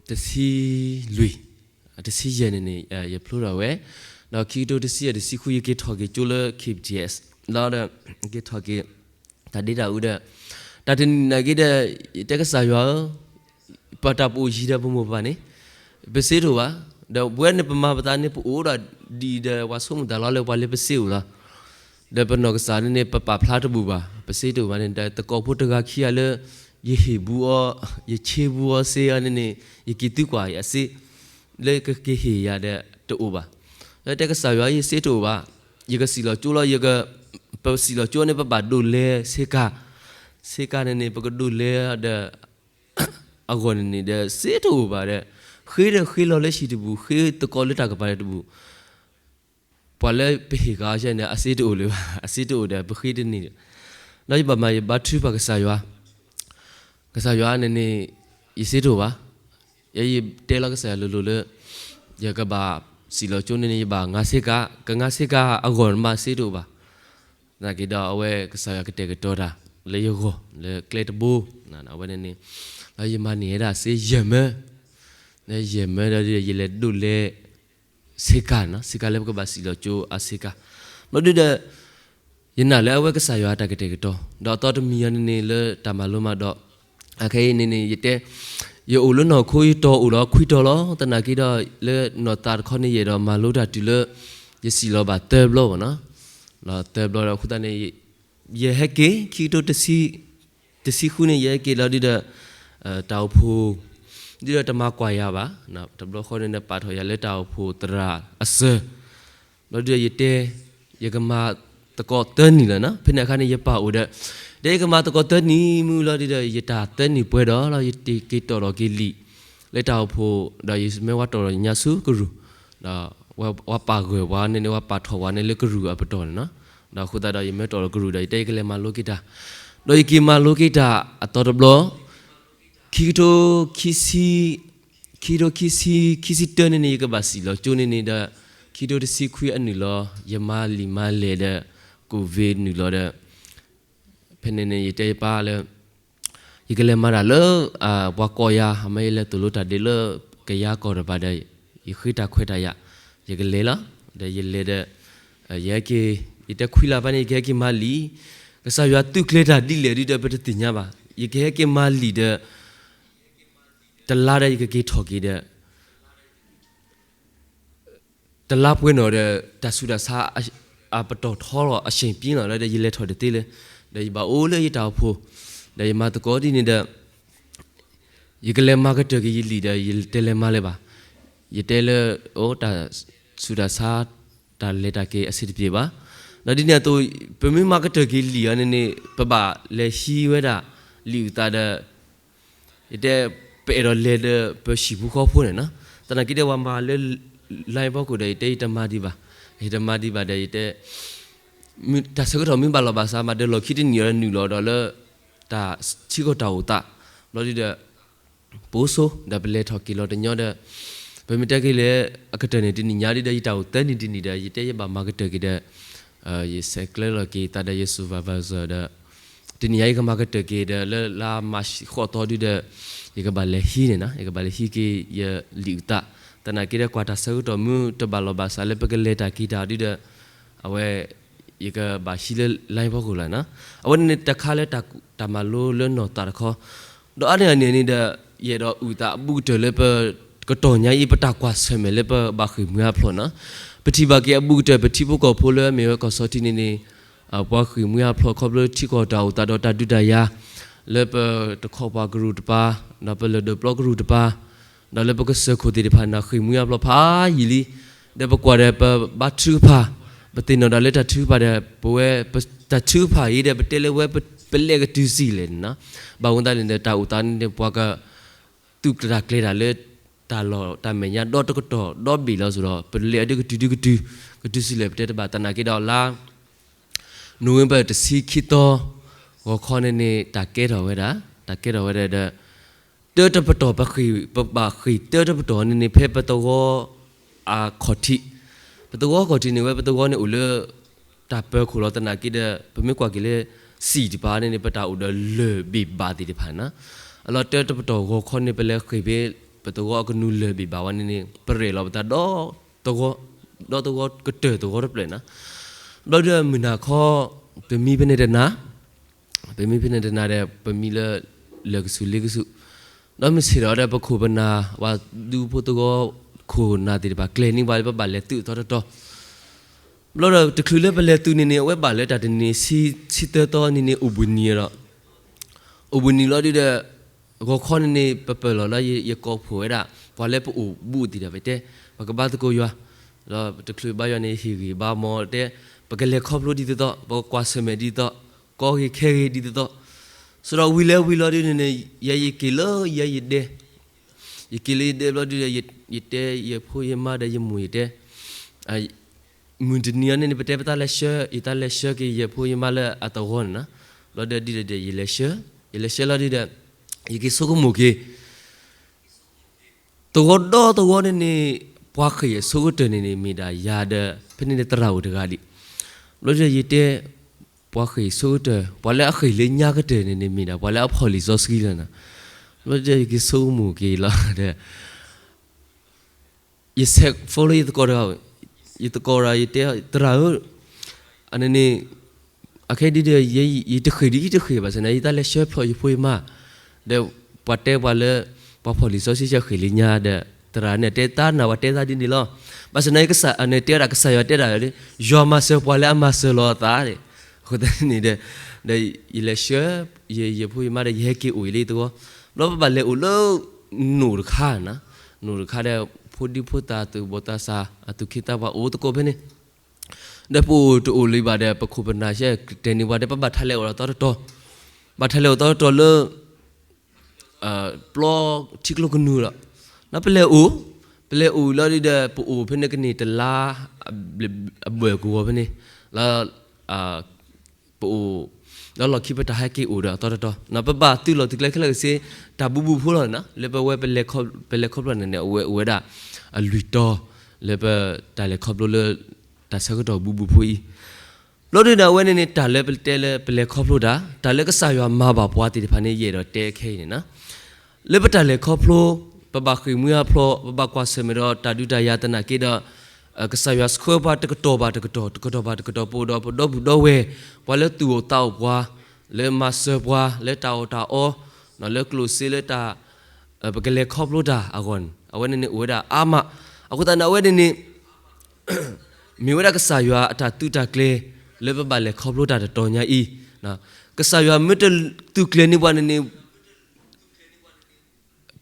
တဆံလွံၢ် တဆံယဲၢ်န့ၣ်န့ၣ် ယဖျိထီၣ်ဝဲ, ဒီးခံကထိတဆံယဲၢ်တဆံဃု ယက့ၤထီၣ်က့ၤကၠိလၢ ခ့ၣ်ပထံၣ်အဲး လီၤဒီး ယက့ၤထီၣ်က့ၤ တၢ်ဒ့တၢ်အူဒီး တၢ်တနံၤနာ်က့ဒီး ယတဲကစၢ်ယွၤဧၢ, ပတၢ်ပအိၣ်ယံၤဒီးပမိၢ်ပပၢ်န့ၣ် ပစ့တအိၣ်ဘၣ်, ဒီးပဝဲန့ၣ်ပမၤပသးန့ၣ် ပအိၣ်ဒီးဒံးဒီးပှၤဆိကမိၣ်သးလီၤလၢပှၤလၢပစ့အိၣ်လီၤ. ဒီးပနီၢ်ကစၢ်န့ၣ်န့ၣ် ပပာ်ဖျါတဘူၣ်ဘၣ်, ပစ့တအိၣ်ဘၣ်န့ၣ် ဒီးသကိးဖိတဂၤခံဂၤလၢ ယဟ့ၣ်ဘူးအီၤ, ယဆ့ဘူးအီၤစ့အီၤန့ၣ်န့ၣ် ယက့ၤသုကွၢ်အစ့ လၢကက့ၤဟ့ၣ်ယၤဒီးတအိၣ်ဘၣ်. လၢတဲကစၢ်ယွၤ ယစ့တအိၣ်ဘၣ်, ယကစံၣ်လီၤကၠိလီၤ, ယက ပစံၣ်လီၤကၠိန့ၣ် ပဘၣ်ဒိးလဲဆ့ကၤ, ဆ့ကၤန့ၣ်န့ၣ် ပကဒိးလဲဒီး အဂီၢ်န့ၣ်န့ၣ်ဒီး စ့တအိၣ်ဘၣ်ဒီး ဃ့ဒီးဃ့လီၤလၢဟံၣ်တဘူၣ်, ဃ့သကိးလၢတၢ်ကပၤဒီးတဘူၣ်, ပှၤလၢပဟ့ၣ်ဃာ်အီၤန့ၣ် အစ့တအိၣ်လၢၤဘၣ်, အစ့တအိၣ်ဒီး ပဃ့တန့ၢ်ဒီး, ဒီးယဘၣ်မၤ ယဘါထုကဖၣ်ကစၢ်ယွၤ, ကစၢ်ယွၤန့ၣ်န့ၣ် ယစ့တအိၣ်ဘၣ်, ယဲယတဲလီၤကစၢ်ယွၤလိၤလိၤလၢ ယကဘၣ်စံၣ်လီၤကၠိန့ၣ်န့ၣ် ယဘၣ်ငါဆ့ကၤ, ကငါဆ့ကၤအဂီၢ်မး စ့တအိၣ်ဘၣ်. သနာ်က့ဒီး အဝဲကစၢ်ယွၤကတဲာ်ကတီၤတၢ်လၢယဂီၢ် လၢကျဲတဘိ, အဝဲန့ၣ်န့ၣ် လၢယမၤန့ၢ်ဝဲဒၣ်စ့ယဲၢ်မၢ, လၢယဲၢ်မၢဒီး ယလဲၤဒိးလဲဆ့ကၤန့ၣ်, ဆ့ကၤလၢပကဘၣ်စံၣ်လီၤကၠိအဆ့ကၤ, ဘျီဒုဒီး ယနာ်လၢအဝဲကစၢ်ယွၤအတၢ်ကတဲာ်ကတီၤ, ဒီးအသီတမံၤအံၤန့ၣ်န့ၣ် လၢတၢ်မၤလိမၤဒိး, အခဲအံၤန့ၣ်န့ၣ် ယတဲ, ယအိၣ်လၢနီၢ်ခိ ယတီၢ်အိၣ်ဒီးခွံတီၤလီၤ. သနာ်က့ဒီး လၢနီၢ်သးတခီန့ၣ် ယအဲၣ်ဒိးမၤလိတၢ်တုၤလၢ ယစံၣ်လီၤဘၣ်သၢဘျီဘၣ်နီၤ, ဒီးသၢဘျီဒီးအဃိသတးန့ၣ် ယဟဲက့ၤ ခံကထိတဆံ တဆံဃုန့ၣ် ယဟဲက့ၤလီၤဒုဒီး တၢ်အိၣ်ဖှိၣ် ဒုဒီးတမၤကွၢ်ယၤဘၣ်, တဘျီဃီန့ၣ် ပာ်ထီၣ်ယၤလၢတၢ်အိၣ်ဖှိၣ်သရၣ်အစၢၤ, ဘျီဒုဒီးယတဲ ယကမၤ သကိးသၢနံၣ်လီၤနီၤ. ဖဲန့ၣ်အခါန့ၣ် ယပာ်အိၣ်ဒီး တဲယကမၤသကိးသၢနံၣ်မုၢ်လီၤဒုဒီး ယတၢ်သၢနံၣ်ပှဲၤဒီးလီၤ ယက့ၤတီၣ်ထီၣ်က့ၤလံာ် လၢတၢ်အိၣ်ဖှိၣ် ဒီးယမ့ၢ်ဝဲတီၣ်ထီၣ်ညါဆူကရူၢ် ဒီးဝဲပာ်ဂၢၢ်ပှၤန့ၣ်န့ၣ် ဝဲပာ်ထီၣ်ပှၤန့ၣ်လၢကရူၢ်အပတီၢ်န့ၣ်နီၤ. ဒီးအဃိသတးဒီး ယမ့ၢ်တီၣ်ထီၣ်ကရူၢ်ဒီး ယတဲယကလဲၤမၤလိက့ၤတၢ်, ဒီးယက့ၤမၤလိက့ၤတၢ်အသီတဘျီ ခံကထိ ခံဆံ ခံကထိခံဆံ ခံဆံတၢန့ၣ်န့ၣ် ယကဘၣ်စံၣ်လီၤကၠိန့ၣ်န့ၣ်ဒီး ခံကထိတဆံခွံအနုာ်လီၤ ယမၤလံာ်မၤလဲၢ်ဒီး ကိၣ်ဝ့နုာ်လီၤဒီး ဖဲန့ၣ်န့ၣ် ယတဲယပၢ်လၢ ယကလဲၤမၤတၢ်လၢ ပှၤကိးယၤ အမ့ၢ်ယလဲၤသိၣ်လိတၢ်ဒ့လၢကယၤကီၢ်တဖၣ်ဒီး ယဃ့တၢ်ခွဲးတၢ်ယာ် ယကလဲၤလီၤ. ဒီးယလဲၤဒီး ယဟဲက့ၤ ယတဲခွံလါဘၣ်န့ၣ် ယကဟဲက့ၤမၤလံာ်, ကစၢ်ယွၤသုးကျဲၤတၢ်ဒ်လဲၣ်ဒုဒီး ပတသ့ၣ်ညါဘၣ်. ယကဟဲက့ၤမၤလံာ်ဒီး တလါဒီးယကက့ၤထီၣ်က့ၤဒီး တလါပှဲၤနီၣ်ဒီး တၢ်ဆူးတၢ်ဆါ အပတီၢ်ထီလီၤ အဆ့ၣ်ပံလီၤလၢဒီး ယလဲၤထီၣ်တသ့လၢၤ, ဒီးယဘၣ်အိၣ်လၢယတၢ်အိၣ်ဖှိၣ်, ဒီးယမၤသကိးဒ်န့ၣ်ဒီး ယကလဲၤမၤကတၢၢ်က့ၤယလံာ်ဒီး ယတလဲၤမၤလၢၤဘၣ်. ယတဲလၢ အိၣ်တၢ်ဆူးတၢ်ဆါ တၢ်လဲၤတၢ်က့ၤအဆင်တပြေဘၣ်. ဒီးဒ်န့ၣ်အသိး ပမ့ၢ်မၤကတၢၢ်က့ၤလံာ်အီၤန့ၣ်န့ၣ် ပဘၣ်လဲၤဟံးဝဲဒၣ် လံာ်အုၣ်သးဒီး ယတဲ ပအဲၣ်ဒိးလဲၤဒီး ပဟံၣ်ဖိဃီဖိန့ၣ်နီၤ. သနာ်က့ဒီး ပှၤမၤလၢ line ဖီခိၣ်ဒီး ယတဲယတမၤဒံးဘၣ်, ယတမၤဒံးဘၣ်ဒီး ယတဲ တၢ်ဆၢကတီၢ်မ့ၢ်ဘၣ်လီၤဘၣ်စး မၤဒၢလီၢ်ခံတနံၣ်အီၤဒီး နုာ်လီၤဒီးလၢ တၢ်ထံကီၢ်တၢ်အိၣ်သး ဘျီဒုဒီး ပအိၣ်ဆိ ဒီးပလဲၤထီၣ်က့ၤလီၤတညီဒီး ပမ့ၢ်တဲက့ၤလၢ အကတၢၢ်န့ၣ်တနံၣ်ညါဒုဒီး ယတၢ်အိၣ်သၢနံၣ်တနံၣ်ဒီး ယတဲယဘၣ်မၤကတၢၢ်က့ၤဒီး ယဆဲးကျၢလီၤက့ၤသးဒီးယ supervisor ဒီး တနံၣ်ညါယကမၤကတၢၢ်က့ၤဒီး လၢလါမၢ်ၡးဃိးသီဒုဒီး ယကဘၣ်လဲၤဟံးန့ၣ်နီၤ, ယကဘၣ်လဲၤဟံးက့ၤယလံာ်အုၣ်သး. သနာ်က့ဒီး ကွၢ်တၢ်ဆၢကတီၢ်မ့ၢ်တဘၣ်လီၤဘၣ်စးလၢပကလဲၤတၢ်က့ၤတၢ်ဒုဒီး အဝဲ ယကဘၣ်ဟံးလၢ line ဖီခိၣ်လီၤနီၤ. အဝဲန့ၣ်န့ၣ်တခါလၢတၢ်မၤလိလၢနီၢ်သးတခီ, ဒီးအါန့ၢ်အန့ၣ်န့ၣ်ဒီး ယအဲၣ်ဒိးအုၣ်သးအဘူးကတၢၢ်လၢပ ကတီၢ်ညါအံၤ ပတၢ်ကွၢ်ဆၢၣ်မဲာ်လၢပဘၣ်ဃ့ၢ်မှံဟးဖျိးနီၤ. ပထံၣ်ဘၣ်က့ၤအဘူးကတၢၢ် ပထံဖိကီၢ်ဖိလၢအမ့ၢ်ဝဲကီၢ်ဆီထံန့ၣ်န့ၣ် ပှၤဃ့ၢ်မှံဟးဖျိးခီဖျိထံကီၢ်တၢ်အိၣ်သးဒီးတၢ်ဒုးတၢ်ယၤ လၢပတခီပၤကရူၢ်တပၤ, ဒီးပလၢၢ်ဒိးပျီကရူၢ်တပၤ, ဒီးလၢပကစၢၢ်ခိၣ်သ့ၣ်တဖၣ်န့ၣ် ဃ့ၢ်မှံဟးဖျိးဖးယံာ်လံ. ဒီးပကွၢ်ဒီးပဘါထုကဖၣ်, ပသ့ၣ်နီၣ်ဒၣ်လၢတၢ်ထုကဖၣ်ဒီး ပဝဲ တၢ်ထုကဖၣ်အံၤဒီး ပတဲလၢဝဲပလဲၤကတုၤစံၣ်လဲၣ်န့ၣ်နီၤ. ဘၣ်မနုၤအဃိလဲၣ်န့ၣ်ဒီး တၢ်အိၣ်သးန့ၣ်န့ၣ် ပှၤက သူၣ်ကတၢၢ်ကျဲၤတၢ်လၢတၢ်လီၢ်တၢ်မဲာ်ညါဒီတကတီၢ်ဒီဘ့ၣ်လီၤစ့ၢ်ဒီး ပလဲၤအဒုကတုၤဒုကတုၤ ကတုၤစံၣ်လဲၣ်ပတဲတဘၣ်. သနာ်က့ဒီးလါ နိၣ်ဝ့ဘၢၣ်တဆံခံသီ ဂီၤခီန့ၣ်န့ၣ် တၢ်ကဲထီၣ်ဝဲဒၣ်, တၢ်ကဲထီၣ်ဝဲဒၣ်ဒီး တၢတပတီၢ် ပဃ့ၢ် ပဘၣ်ဃ့ၢ်တၢတပတီၢ်န့ၣ်န့ၣ် ဖဲပသဝီအခီၣ်ထံး, ပသဝီအခီၣ်ထံးန့ၣ် ဝဲပသဝီန့ၣ်အိၣ်လၢ တၢ်ပၢၤခိၣ်လီၤ. သနာ်က့ဒီး ပမ့ၢ်ကွၢ်က့ၤလၢ စံၣ်တပၤန့ၣ်န့ၣ် ပတၢ်အိၣ်ဒီးလၢၢ်ဘ့ၣ်ဘၣ်သ့ၣ်တဖၣ်နီၤ. အလီၢ်တၢတပတီၢ်ဂီၤခီန့ၣ် ပလဲၤဃ့ၢ်ဖဲ ပသဝီအကနူၤလၢၢ်ဘ့ၣ်ဘၣ်ဝဲန့ၣ်န့ၣ် ပရဲၣ်လီၤပသးဒီ သဝီ ဒီသဝီကတၢၢ်သဝီတဖျၢၣ်နီၤ. ဘျီဒီးမုၢ်နၤခီ ပမံဖဲန့ၣ်တနၤ ပမံဖဲန့ၣ်တနၤဒီး ပမံလၢ လၢၢ်ကဆူၣ်လ့ကဆူၣ်, ဒီးမုၢ်ဆ့ၣ်ဒီး ပခိၣ်ပနၢ် ပှၤဒူဖိသဝီခိၣ်နၢ်သ့ၣ်တဖၣ် ကျဲၤန့ၢ်ပှၤလၢပဘၣ်လဲၤသုးအသီတတီၤ. ဘျီဒီးတချုးလၢပလဲၤသုးန့ၣ်န့ၣ် အဝဲဘၣ်လၢတၢ်တနံၤဆံ ဆံသၢသီန့ၣ်န့ၣ် အိၣ်ဘှံးနံၤဒီး အိၣ်ဘှံးနံၤလီၤဒုဒီး ဂီၤခီန့ၣ်န့ၣ် ပပၢၢ်လီၤလၢယကိးဖှိၣ်ဝဲဒၣ် ပှၤလၢပအိၣ်ဘူးသ့ၣ်တဖၣ် ပတဲ ပကဘါသကိးယွၤ, ဒီးတချုးဘါယွၤန့ၣ် ဟ့ၣ်ဂံၢ်ဘါမီၤတဲ ပကလဲၤခီဖျိဒ်သိးသိး ပကကွၢ်ဆၢၣ်မဲာ်ဒ်သိး ကီဂ့ၤခဲဂ့ၤဒ်သိးသိး, စးထီၣ်ဝံၤလၢဝံၤလီၤဒုန့ၣ်န့ၣ် ယဲယက့ၤလၢယဲယဒဲ ယက့ၤလၢယဒဲဘျီဒုဒီး ယတဲယဖိယမါဒီးယမိၢ်ယတဲ မုၢ်တနံၤအံၤန့ၣ်န့ၣ် ပတဲပသးလဲၤဆှၢ ယသးလဲၤဆှၢက့ၤယဖိယမါလၢအသဝီန့ၣ်နီၤ, ဘျီဒီးဒ်ဒီး ယလဲၤဆှၢ ယလဲၤဆှၢလီၤဒုဒီး ယက့ၤဆိကမိၣ်က့ၤ သဝီဒီသဝီန့ၣ်န့ၣ် ပှၤဃ့ၢ်အဆိကတၢၢ်န့ၣ်န့ၣ် မ့ၢ်ဒၣ်ယၤဒီး ဖဲန့ၣ်န့ၣ်သရၣ်အိၣ်တဂၤဒံး, ဘျီဒီးယတဲ ပှၤဃ့ၢ်ဆိကတၢၢ် ပှၤလၢအဃ့ၢ်လၢညါကတၢၢ်န့ၣ်န့ၣ် မ့ၢ်ဒၣ်ပှၤလၢအဖီၣ်လံာ်စီဆှံလီၤနီၤ, ဘျီဒီးယက့ၤဆိကမိၣ်က့ၤလီၤဒီး ယဆဲး phone လၢယသကိးတဂၤ, ယသကိးဒီး ယတဲ သရၣ်ဧၢ, အန့ၣ်န့ၣ် အခဲဒ်ဒီး ယတဃ့ၢ်ဒ်ယတဃ့ၢ်ဘၣ်ဆၣ်န့ၣ် ယသးလဲၤဆှၢဖျိးယဖိယမါ, ဒီးပှၤတဲပှၤလၢ ပှၤဖီၣ်လံာ်စီဆှံဃ့ၢ်လၢညါဒီး သရၣ်န့ၣ်တဲတၢ်နၤ ပှၤတဲသးဒ်န့ၣ်လီၤ, ဘၣ်ဆၣ်န့ၣ် ကစၢ်အန့ၣ်တဲဝဲဒၣ် ကစၢ်ယွၤတဲဒၣ်လၢ ယွၤမၤစၢၤပှၤလၢအမၤစၢၤလီၤအသးန့ၣ်, အဃိသတးန့ၣ်ဒီး ဒီးယလဲၤဆှၢ ယဖိယမါဒီး ယဟဲက့ၤအိၣ်လၢယသဝီ, ဘျီပဘၣ်လဲၤအိၣ်လၢ နိၣ်တခါနီၤ, နိၣ်တခါဒီး ဖိဒံဖိသၣ် သူၣ်ဘီၣ်သးစၢ် အသူၣ်က့သးပှၢ်အိၣ်သကိးဖဲန့ၣ် ဒီးပအိၣ်တအိၣ်လၢၤဘၣ်ဒီး ပခိၣ်ပနၢ်ဆဲးတဲန့ၢ်ပှၤဒီး ပဘၣ်ထါလဲၤအိၣ်ဒီးသီတတီၤ, ဘၣ်ထါလဲၤအိၣ်သီတတီၤလၢ ပျီထံကျိကနူၤလီၤ. ဒီးပလဲၤအိၣ်, ပလဲၤအိၣ်လီၤဒီး ပအိၣ်ဖဲန့ၣ်ကန့ၢ်တလါ အဘၢၣ်ကဝီၤဖဲန့ၣ် လၢ ပအိၣ်, ဒီးလီၢ်ခံပတၢ်ဟဲက့ၤအိၣ်ဒီးအသီတတီၤ, ပဘၣ်သုးလီၢ်သုးကျဲခဲလၢာ်ကဆ့ တၢ်ဘူးဘူးဖိလီၤန့ၣ်, လၢပဝဲ ပလဲၤခီဖျိန့ၣ်န့ၣ် အဝဲအိၣ်ဝဲဒၣ် အလွံၢ်တီၤ လၢပတၢ်လဲၤခီဖျိလၢ တၢ်ဆၢကတီၢ်ဘူးဘူးဖိအံၤ ဘျီဒုးဒီးအဝဲန့ၣ်န့ၣ် တၢ်လၢပတဲလၢပလဲၤခီဖျိတၢ်, တၢ်လၢကစၢ်ယွၤမၤဘၣ်ပှၤသ့ၣ်တဖၣ်န့ၣ် ယအဲၣ်ဒိးတဲခဲအံၤန့ၣ်လီၤ. လၢပတၢ်လဲၤခီဖျိ ပဘၣ်ဃ့ၢ်မှံဟးဖျိး, ပဘၣ်ကွၢ်ဆၢၣ်မဲာ်ဒီးတၢ်ဒုးတၢ်ယၤသနာ်က့ဒီး ကစၢ်ယွၤဆှၢပှၤတကတီၢ်ဘၣ်တကတီၢ်, တကတီၢ်ဘၣ်တကတီၢ် ပအိၣ်ဒီးပဒီပုၢ်ဒီဝဲၢ်, ပှၤလၢသူၣ်အိၣ်သးအိၣ်ပှၤ, လၢမၤစၢၤပှၤ လၢတၢ်အီၣ်တၢ်အီ, လၢကျိၣ်စ့လၢတၢ် ပကလဲၤခီဖျိတၢ်အဂီၢ်န့ၣ် အဝဲန့ၣ်န့ၣ်အိၣ်ဝဲဒၣ်အါမး, အဃိသတးန့ၣ် အဝဲန့ၣ်န့ၣ် မ့ၢ်ဝဲဒၣ်ကစၢ်ယွၤအတၢ်သုးတၢ်ကျဲၤ လၢပဘၣ်လဲၤခီဖျိတၢ်တတီၤညါအံၤ, ကစၢ်ယွၤမ့ၢ်တသုးကျဲၤန့ၢ်ပှၤန့ၣ်န့ၣ်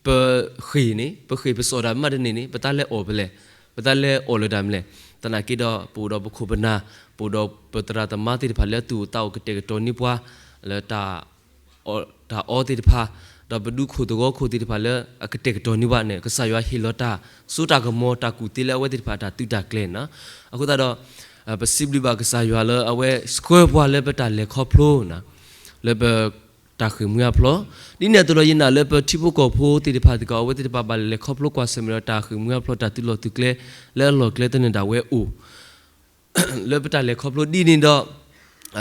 ပဃ့ၢ်န့ၣ် ပဃ့ၢ်ပစိာ်တၢ်မးတန့ၢ်န့ၣ် ပတၢ်လဲၤအီၣ်ဖဲလဲၣ်, ပတၢ်လဲၤအီၣ်လၢၤတၢ်မနုၤလဲၣ်, သနာ်က့ဒီး ပအိၣ်ဒီးပခိၣ်ပနၢ်, ပအိၣ်ဒီးပသရၣ်သမါသ့ၣ်တဖၣ်လၢသူၣ်အိၣ်သးအိၣ်ကတဲာ်ကတီၤန့ၢ်ပှၤ လၢတၢ် တၢ်အီသ့ၣ်တဖၣ်, ဒီးပဒူခိၣ်သဝီခိၣ်သ့ၣ်တဖၣ်လၢအကတဲာ်ကတီၤန့ၢ်ပှၤန့ၣ် ကစၢ်ယွၤဟ့ၣ်လီၤတၢ်စိတၢ်ကမီၤတၢ်ကူၣ်သ့လၢအဝဲသ့ၣ်တဖၣ်အတၢ်သုးတၢ်ကျဲၤန့ၣ်လီၤ. အဃိသတးဒီး ပစံးဘျုးဘၣ်ကစၢ်ယွၤလၢအဝဲဆှၢပှၤလၢပတၢ်လဲၤခီဖျိန့ၣ်လီၤ, လၢပတၢ်ဃ့ၢ်မှံဟးဖျိး, ဒ်န့ၣ်အသိးဒီးယနာ်လၢပထံဖိကီၢ်ဖိသ့ၣ်တဖၣ်စ့ၢ်ကီး အဝဲသ့ၣ်တဖၣ်ဘၣ်လဲၤခီဖျိကွၢ်ဆၢၣ်မဲာ်ဒီးတၢ်ဃ့ၢ်မှံဟးဖျိးတၢ်သုးလီၢ်သုးကျဲ လၢအလီၢ်ကျဲသနၢၣ်ဒၣ်ဝဲအိၣ် လၢပတၢ်လဲၤခီဖျိဒ်န့ၣ်ဒီး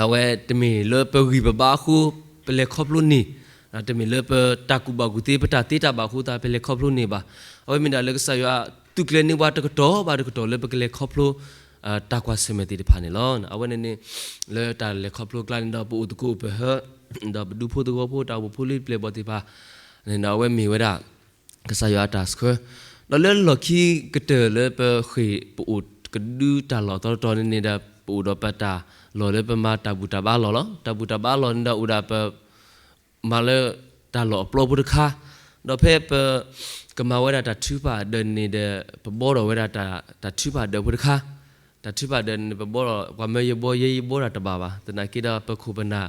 အဝဲတမ့ၢ်လၢပဂံၢ်ပဘါအဃိ ပလဲၤခီဖျိန့ၣ်, တမ့ၢ်လၢပတၢ်ကူၣ်ဘၣ်ကူၣ်သ့ ပတၢ်သ့တၢ်ဘၣ်အဃိသတး ပလဲၤခီဖျိန့ၣ်ဘၣ်. အဝဲမ့ၢ်ဒၣ်လၢကစၢ်ယွၤသုးကျဲၤန့ၢ်ပှၤတကတီၢ်ဘၣ်တကတီၢ်လၢပကလဲၤခီဖျိ တၢ်ကွၢ်ဆၢၣ်မဲာ်သ့ၣ်တဖၣ်န့ၣ်လီၤ. အဝဲန့ၣ်န့ၣ် လၢတၢ်လဲၤခီဖျိအကျါန့ၣ်ဒီး ပအိၣ်သကိးပဟၢ ဒီးပဒူဖိသဝီဖိ တၢ်အိၣ်ဖှိၣ်ဖိလံၤပျဲၢ်ဘီၣ်သ့ၣ်တဖၣ်န့ၣ်ဒီး အဝဲမ့ၢ်ဝဲဒၣ် ကစၢ်ယွၤအတၢ်ဆှၢ, ဒီးလၢလီၢ်ခံကတၢၢ်လၢပဃ့ၢ်ပအိၣ်ကဒုတၢ်လီၢ်အသီတတီၤန့ၣ်န့ၣ်ဒီး ပအိၣ်ဒီးပတၢ်လီၢ်လၢပမၤတၢ်ဘူၣ်တၢ်ဘါလီၢ်လီၤ. တၢ်ဘူၣ်တၢ်ဘါလီၢ်န့ၣ်ဒီးအိၣ်ဒၣ်ပ မၤလၢတၢ်လီၢ်အပျီဖိတခါ, ဒီးဖဲပကမၤဝဲဒၣ်တၢ်ထုကဖၣ်ဒၢးန့ၣ်ဒီး ပဘှီထီၣ်ဝဲဒၣ်တၢ်ထုကဖၣ်ဒၢးဖိတခါ, တၢ်ထုကဖၣ်ဒၢးန့ၣ် ပဘှီထီၣ် ပှၤမၢယဘှီယဲယဘှီတၢ်တဘၣ်ဘၣ်, သနာ်က့ဒီးပခိၣ်ပနၢ်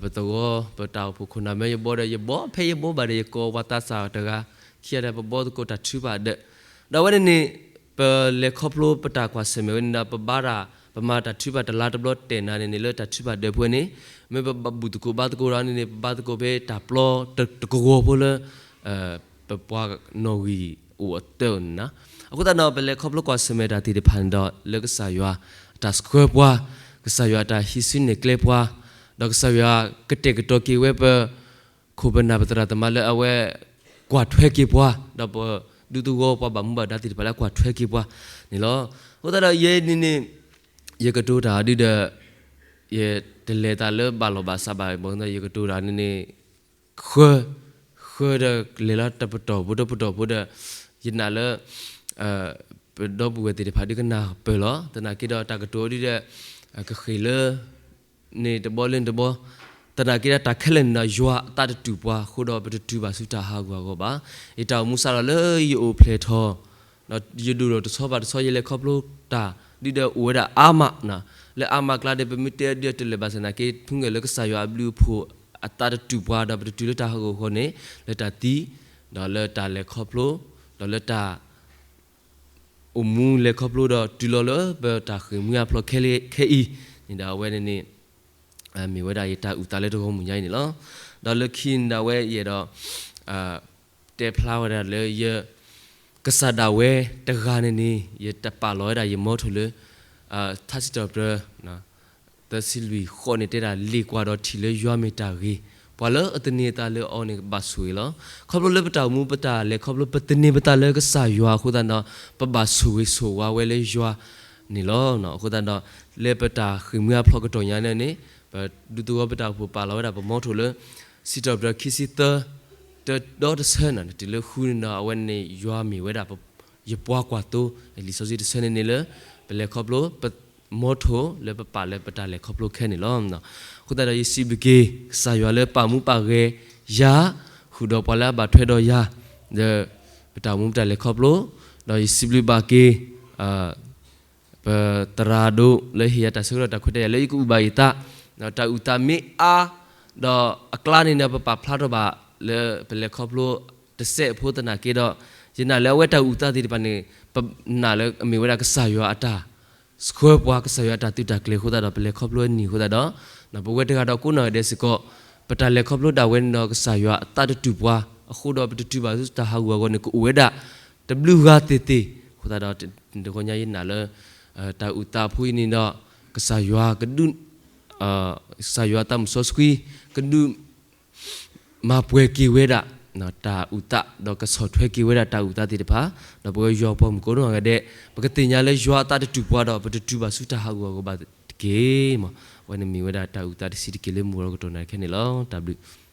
ပသဝီ ပတၢ်အိၣ်ဖှိၣ်ခိၣ်နၢ်မၢယဘှီဒီး ယဘှီဖဲယဘှီဘၣ်ဒီး ယကိးပှၤသးစၢ်တဂၤ ခံဂၤဒီးပဘှီသကိးတၢ်ထုကဖၣ်ဒၢး, ဒီးအဝဲန့ၣ်န့ၣ် ပလဲၤခီဖျိပတၢ်ကွၢ်ဆၢၣ်မဲာ်ဝဲန့ၣ်ဒီး ပဘါတၢ် ပမၤတၢ်ထုကဖၣ်တလါတဘျီတဲာ်နၤန့ၣ်န့ၣ် လၢတၢ်ထုကဖၣ်ဒၢးဖိန့ၣ် မ့ၢ်ပဘူၣ်သကိးဘါသကိးဒီးန့ၣ်န့ၣ် ပဘါသကိးဖဲတၢ်ပျီတကဝီၤဖိလၢ ပပှၤနီၣ်ဂံၢ်အိၣ်အတၢ်န့ၣ်လီၤ. အဃိသတးဒီး ပလဲၤခီဖျိကွၢ်ဆၢၣ်မဲာ်တၢ်သ့ၣ်တဖၣ်န့ၣ်ဒီး လၢကစၢ်ယွၤအတၢ်ဆှၢပှၤ, ကစၢ်ယွၤအတၢ်ဟံးစုနဲၣ်ကျဲပှၤ, ဒီးကစၢ်ယွၤကတဲာ်ကတီၤက့ၤဝဲပ ခိၣ်ပနၢ်ပသရၣ်သမါလၢအဝဲ ကွၢ်ထွဲက့ၤပှၤ, ဒီးပဒူသဝီပှၤဘၣ်မူဘၣ်ဒါသ့ၣ်တဖၣ်လၢအကွၢ်ထွဲက့ၤပှၤန့ၣ်လီၤ. အဃိသတးဒီးယဲန့ၣ်န့ၣ် ယကတိၤတၢ်ဒ်ဒီး ယတလဲၤသးလၢဘၣ်လီၢ်ဘၣ်စးဘၣ်ဘၣ် ယကတိၤတၢ်န့ၣ်န့ၣ် ဃၢ ဃၢဒီးလဲၤလီၤတပတီၢ်ဖိတပတီၢ်ဖိဒီး ယနာ်လၢ ပဒီပုၢ်ဝဲၢ်သ့ၣ်တဖၣ်ဒုးကနၢ်ပၢၢ်လီၤ. သနာ်က့ဒီးတၢ်ကတိၤဒ်ဒီး ကဃ့ၢ်လၢ န့ၣ်တဘျီလၢန့ၣ်တဘျီ, သနာ်က့ဒီးတၢ်ခဲလၢာ်န့ၣ်ဒီး ယွၤအသးတတူာ်ပှၤအဃိဒီး ပတတုၤဘၣ်ဆူတၢ်ဟးဂူာ်ဟးဂီၤဘၣ်. ယတၢ်အိၣ်မူစးထီၣ်လၢယအိၣ်ဖျဲၣ်ထီၣ် ဒီးယဒိၣ်ထီၣ်တဆီဘၣ်တဆီ ယလဲၤခီဖျိတၢ် ဒ်ဒီးအိၣ်ဝဲဒၣ်အါမး, လၢအါမးကျါဒီး ပမ့ၢ်တဲဒ်တလၢာ်ဘၣ်ဆၣ်သနာ်က့ ဖုဂ့ၢ်လၢကစၢ်ယွၤအဘျုးအဖှိၣ်အသးတတူာ်ပှၤဒီး ပတတုၤလၢတၢ်ဟးဂီၤအဃိန့ၣ် လၢတၢ်သံ ဒီးလၢတၢ်လဲၤခီဖျိ ဒီးလၢတၢ် အိၣ်မူလဲၤခီဖျိဒီးတုၤလီၤလၢပတၢ်ဃ့ၢ်မှံဟးဖျိးခဲအံၤန့ၣ်ဒီး အဝဲန့ၣ်န့ၣ် မ့ၢ်ဝဲဒၣ်ယတၢ်အုၣ်သးလၢတဂီၢ်မုၢ်ညါအံၤန့ၣ်လီၤ. ဒီးလၢခံန့ၣ်ဒီး အဝဲယအဲၣ်ဒိး တဲဖျါဝဲဒၣ်လၢယ ကစၢ်ဒၣ်ဝဲတဂၤန့ၣ်န့ၣ် ယတပာ်လီၤဝဲဒၣ်ယမီထိၣ်လၢ ထါစံးထီၣ်ပတြၢၤ သၢဆံလွံၢ်ဃိးန့ၣ် တဲဒၣ်လ့ၣ်ကွၢ်ဒီးထံၣ်လၢယွၤမ့ၢ်တၢ်ဂ့ၤ, ပှၤလၢအသန့ၤအသးလၢအီၤန့ၣ် ကဘၣ်ဆိၣ်ဂ့ၤလီၤ. ခီဖျိလၢပတၢ်အိၣ်မူပတၢ်လဲၤခီဖျိ ပသန့ၤပသးလၢကစၢ်ယွၤအဃိသတးဒီး ပဘၣ်ဆိၣ်ဂ့ၤဆိၣ်ဝါဝဲလၢယွၤန့ၣ်လီၤ. အဃိသတးဒီး လၢပတၢ်ဃ့ၢ်မှံဟးဖျိးကတီၢ်ညါန့ၣ်န့ၣ် ပဒူသဝီပတၢ်အိၣ်ဖှိၣ်ပာ်လီၤဝဲဒၣ်ပမီထိၣ်လၢ စံးထီၣ်ပတြၢၤခံဆံသၢ တဒီတဆၢန့ၣ် တုၤလၢဃုန့ၣ်ဒီး အဝဲန့ၣ် ယွၤမ့ၢ်ဝဲဒၣ် ယပှၤကွၢ်သိ, လံာ်စီဆှံတဆၢန့ၣ်န့ၣ်လၢ ပလဲၤခီဖျိ ပမီထိၣ်လၢပပာ်လၢပတၢ်လဲၤခီဖျိခဲန့ၣ်လီၤ. အဃိသတးဒီး ယစံးဘျုးက့ၤ ကစၢ်ယွၤလၢပာ်မူပာ်ဂဲၤယၤ ဃုာ်ဒီးပှၤလၢအဘၣ်ထွဲဒီးယၤ လၢပတၢ်အိၣ်မူပတၢ်လဲၤခီဖျိ, ဒီးယစံးဘျုးဘၣ်က့ၤ ပ ပသရၣ်ဒိၣ်လၢဟ့ၣ်ယၤတၢ်ဆၢကတီၢ်တၢ်ခွဲးတၢ်ယာ်လၢယကအုၣ်ဘၣ်ယသး, ဒီးတၢ်အုၣ်သးမ့ၢ်အါ, ဒီးအကျါန့ၣ်ဒီး ပပာ်ဖျါထီၣ်ဘၣ်လၢပလဲၤခီဖျိတစဲးဖိသနာ်က့ဒီး, ယနာ်လၢအဝဲတၢ်အုၣ်သးသ့ၣ်တဖၣ်န့ၣ် ပနာ်လၢအမ့ၢ်ဝဲဒၣ်ကစၢ်ယွၤအတၢ်ဆှၢပှၤ ကစၢ်ယွၤအတၢ်သုးတၢ်ကျဲၤအဃိသတးဒီး ပလဲၤခီဖျိအနံၣ်အဃိသတးဒီး, ပဝဲတဂၤဒီးကိးနီၢ်ဂၤဒဲးစ့ၢ်ကီး, ပတၢ်လဲၤခီဖျိဒၣ်ဝဲန့ၣ်ဒီး ကစၢ်ယွၤအသးတတူာ်ပှၤအဃိဒီး ပတတုၤဘၣ်ဆူတၢ်ဟးဂူာ်ဟးဂီၤန့ၣ် ကအိၣ်ဝဲဒၣ်တဘျုးဂၤသ့ၣ်သ့ၣ်အဃိသတးဒီး, တဂီၢ်ညါယနာ်လၢ တၢ်အုၣ်သးဖိအံၤန့ၣ်ဒီး ကစၢ်ယွၤကဒုး ကစၢ်ယွၤအသးမုၢ်စီဆှံ ကဒုးမၤပှဲၤက့ၤဝဲဒၣ် တၢ်အုၣ်သး ဒီးကဆီၣ်ထွဲက့ၤဝဲဒၣ်တၢ်အုၣ်သးသ့ၣ်တဖၣ်, ဒီးပဝဲယွၤပှၤမုၣ်ကိးနီၢ်ဂၤဒဲး ပကသ့ၣ်ညါလၢယွၤအသးတတူာ်ပှၤဒီး ပတတုၤဘၣ်ဆူတၢ်ဟးဂူာ်ဟးဂီၤဘၣ်တက့ၢ်မး. အဝဲန့ၣ်မ့ၢ်ဝဲဒၣ်တၢ်အုၣ်သးတဆံးတက့ၢ်လၢမုၢ်ကီၤလီၤကတီၢ်နၣ်ခဲန့ၣ်လီၤ. တၢ်ဘျုး